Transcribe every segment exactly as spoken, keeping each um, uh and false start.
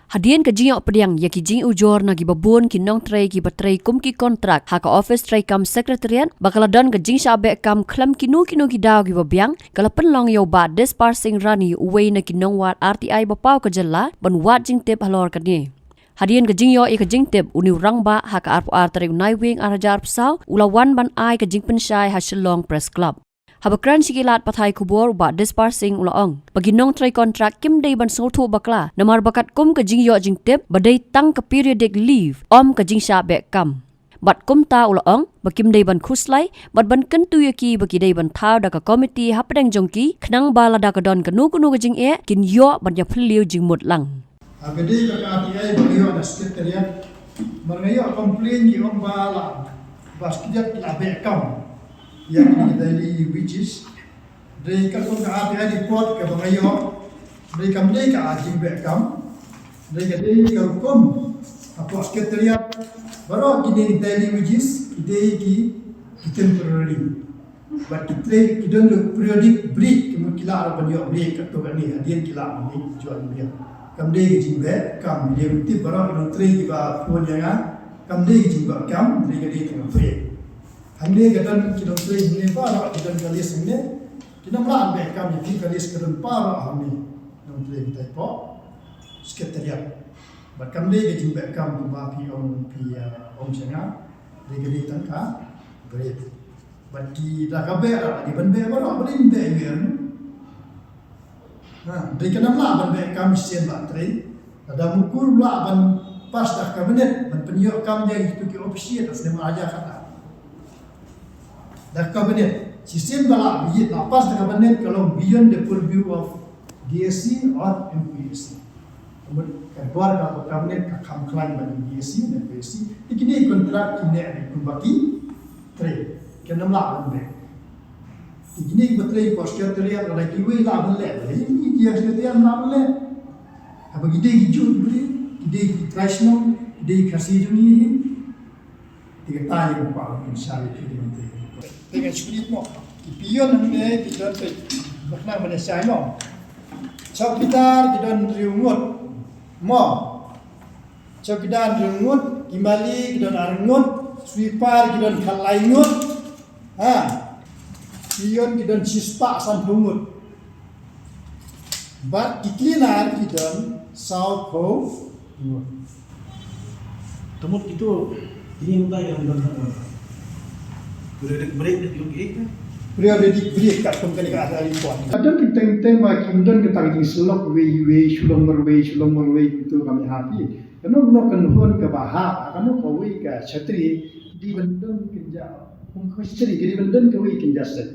Hadien ka jingïoh pdiang ïa ki jingujor na kiba bun ki nongtrei kiba trei kum ki kontrak ha ka ophis treikam Secretariat, ba ka la don ka jingshah beh kam khlem kino kino ki daw kiba biang, ka la pynlong ïa u Bah Dispar Singh Rani, uwei na ki nongwad R T I ba paw ka jylla, ban wad jingtip halor kane. Hadien ka jingïoh ïa ka jingtip, u ne u rangbah ha ka arphew ar tarik u Naiwieng ar hajar arphew saw, u la wan ban ai ka jingpynshai ha Shillong Press Club. Haba kren sha ki lad pathai khubor, u Bah Dispar Singh u la ong ba ki nongtrei kontrak kim dei ban sngewthuh bakla, namar ba katkum ka jingïoh jingtip ba dei tang ka periodic leave, ym ka jingshah beh kam. Bad kumta u la ong ba kim dei ban khuslai, bad ban kyntu ïa ki ba ki dei ban thaw da ka komiti hapdeng jong ki, khnang ba lada ka don kano kano ka jingeh, kin ïoh ban ïaphylliew jingmut lang. Haba dei ka R T I ba ïoh na Secretariat, mar nga ïoh complain ki ong ba la, ba Secretariat la beh kam ïa ki daily wages. Dei ka kum ka R T I report kaba nga ïoh, dei kam dei ka jingbeh kam, dei ka dei ka rukom hapoh Secretariat, baroh ki dei daily wages, ki dei ki, ki temporary. Bad ki trei ki don ka periodic break, ki mut ki lah ban ïoh break katto katne, hadien ki lah ban leit join biang. Kam dei ka jingbeh kam, dei rutin baroh ki nongtrei kiba phone ïa nga, kam dei ka jingbeh kam, dei ka dei tang ka break. Hangne ka don ki nongtrei hangne baroh ki don ka list hangne, ki nang lah beh kam ïa ki, ka list ka don baroh hangne. Nongtrei kita hapoh Secretariat. Bad kam dei ka jingbeh kam kumba phi ong, phi, uh, ong sha nga, dei ka dei tang ka break. Bad ki da ka beh, da ki ban beh baroh, ba dei ban beh ïa. Ha, dei ka nam lah ban beh kam shisien ba trei. Lada Mukul lah ban pass da ka cabinet, ban pynïoh kam ïa kitu ki official, da snem aja kata. Da ka cabinet, shisien ba lah, ba ïit, lah pass da ka cabinet, ka long beyond the purview of D S C or M P S C. Ka mut ka dwar ka ba cabinet ka kham khlaiñ bad D S C ne M P S C. Te kine ki kontrak ki neh kumba ki trei. Ki nam lah ban beh. Te kine kiba trei hapoh Secretariat, lada kiwei lah ban leh, lada ki, ki Secretariat lah ban leh. Haba ki dei ki Jaiñtia, ki dei ki trai shnong, ki dei ki Khasi jong ngi hi. Te kata ïa ka kwah ban share ïa phi, ki nongtrei. Te nga shu kylli mo, ki peon hangne ki don peit, ba khnang ban shai mo. Chowkidar ki don hynriew ngut mo. Chowkidar hynriew ngut, ki mali ki don ar ngut, sweeper ki don khatlai ngut. Ha. Peon ki don shispah sanphew ngut. Bad ki cleaner ki don sawphew ngut. Te mut kito, kine mynta ki dang don, eh, periodic break, periodic break, eh? Periodic break, katkum kane ka article report. Ka don teng teng ba kim don kata ka jingsyllok wei wei, Shillong marwei, Shillong marwei, kito kami happy. Kano kano ka nongbud kaba hap, kano kawei ka shatri, dei ban don kynja, kum ka shatri, dei ban don kawei kynja seng.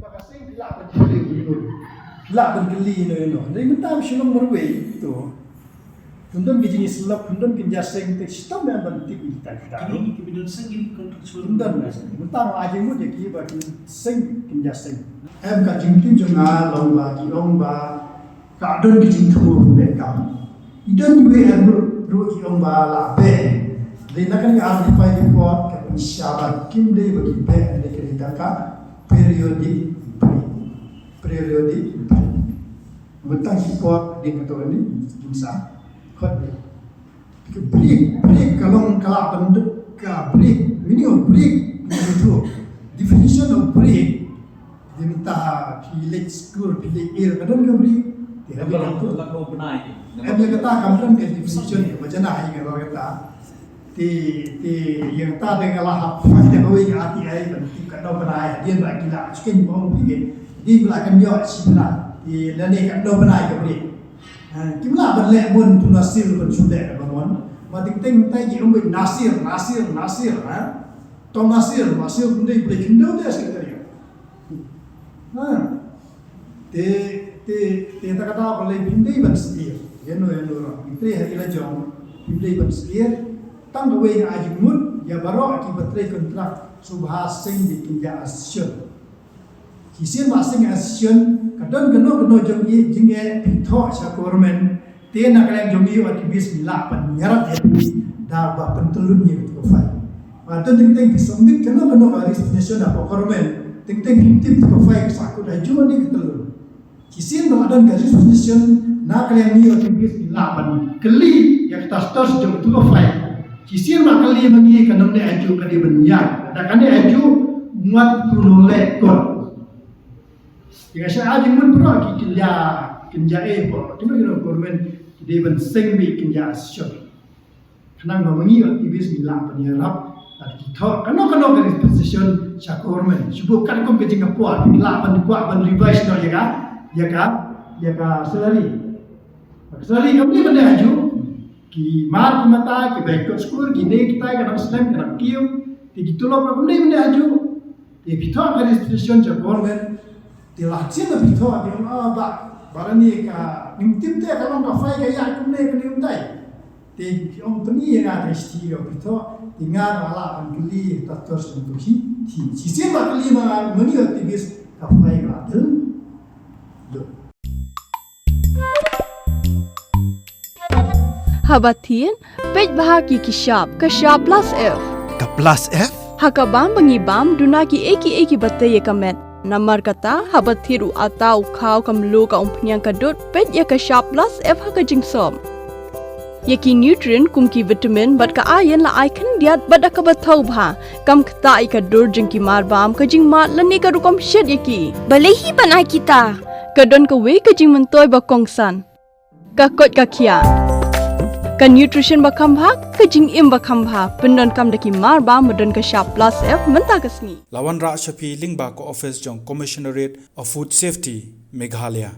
Ba ka seng phi lah ban kylli, phi lah ban kylli ïano ïano. Dei mynta Shillong marwei to. Ym don ka jingïasyllok, ym don kynja seng, te shitom em ban tip ïa kita kita. Kine ki ba don seng ki contractual. Ym don. Mynta nga ai jingmut ïa ki ba kin seng kynja seng. Em, ka jingtip jong nga long ba ki ong ba ka don ka jingthoh beh kam. I don iwei i ruh, ruh i ong ba la beh. Dei na kane ka article report ka pynshai ba kim dei ba ki beh, dei ka dei tang ka periodic break. Periodic break. Mynta ki por dei ka to ni jingsa. Khot dei. Ka break, break ka long ka lah ban dei ka break, meaning of break, meaning to, definition of break. Dei mynta phi leit skul, phi leit ir, ka don ka break. Te ha ka don ka bnai. Em, ïa kata kam don ka definition kaba janai ïa ka roi kata. Te, te ïa kata dei ka la hap ïa kawei ka R T I ban tip ka don bnai, dei ba ki la chicken bong phi ke. Dei ba la kan ïoh shi bnai. Te lane ka don bnai ka break. Ha, kim lah ban leh bun tu Nasir ban shu leh ban mon. Ba teng teng tai ki ong beit Nasir, Nasir, Nasir, ha. Tong Nasir, Nasir pyndonkam, pyndonkam te secretary. Ha. Te, te, te ta kata ba leh pyndonkam ban sir. Ïano, ïano ruh. Pyntrei ha ki la jong, pyndonkam ban sir. Tang kawei nga ai jingmut ïa baroh kiba trei kontrak, sngewbha seng da ki kynja association. Shisien ba seng association, ka don kano kano jong ngi jingeh phi thoh sha government, te na ka liang jong ngi u activist ngi lah ban ïarap ïa phi da ba pyntyllun ïa ka file. Ba don teng teng phi submit kano kano ka resignation hapoh government, teng teng phim tip ka file ka sahkut ha jong ngi ka tyllun. Shisien ba don ka disposition na ka liang ngi activist ngi lah ban kylli ïa ka status jong ka two oh five. Shisien ba kylli ma ngi kan ym dei ajuh, ka dei ban ïa. Da kan dei ajuh, ngat tu nong leh kot. Ïa ka sha ajuh mun pro ki kynja, kynja eh po. Kino kino government ki dei ban seng bi kynja session. Khnang ba ma ngi activist ngi lah ban ïarap, lada ki thoh kano kano ka disposition sha government, shu buh katkum ka jingkyrpad, ngi lah ban kwah ban revise noh ïa ka, ïa ka, ïa ka salary. Ka salary kam dei ban dei ajuh. Ki mar ki mata, ki bai kot skul, kine kitai ka dang slem, ka dang kiew, te ki tulop kam dei ban dei ajuh. Te phi thoh ka disposition sha government, te la sien la phi thoh, te ong, ah, bah, bah lane ka, ngim tip te ka long ka file ka ïaid kumne kumne kumtai. Te phi ong pyni ïa nga te shi, ïa phi thoh, te nga la lah ban kylli ta tor sha tu shi, shi, shisien ba kylli ma, ma ngi activist ka file ka la dei. Lut. Haba thied, peit bha ki ki shap, ka shap plus F. Ka plus F? Ha ka bam ba ngi bam, duna kiei kiei kiba tei ïa ka met. Namar kata, haba thied u atta, u khaw, ka mluh, ka umphniang, ka dud, peit ïa ka shap plus F ha ka jingsop. Ïa ki nutrient kum ki vitamin bad ka iron la ai khyndiat bad da kaba thaw bha. Kam ktah ïa ka dur jong ki mar bam, ka jingmad lane ka rukom shet ïa ki. Balei hi ban ai kita? Ka don kawei ka jingmyntoi ba kongsan. Ka koit ka khiah. Ka nutrition ba kham bha, ka jingim ba kham bha. Pyndonkam da ki mar bam ba don ka shap plus F mynta ka sngi. La wanrah sha phi lyngba ka office jong Commissionerate of Food Safety, Meghalaya.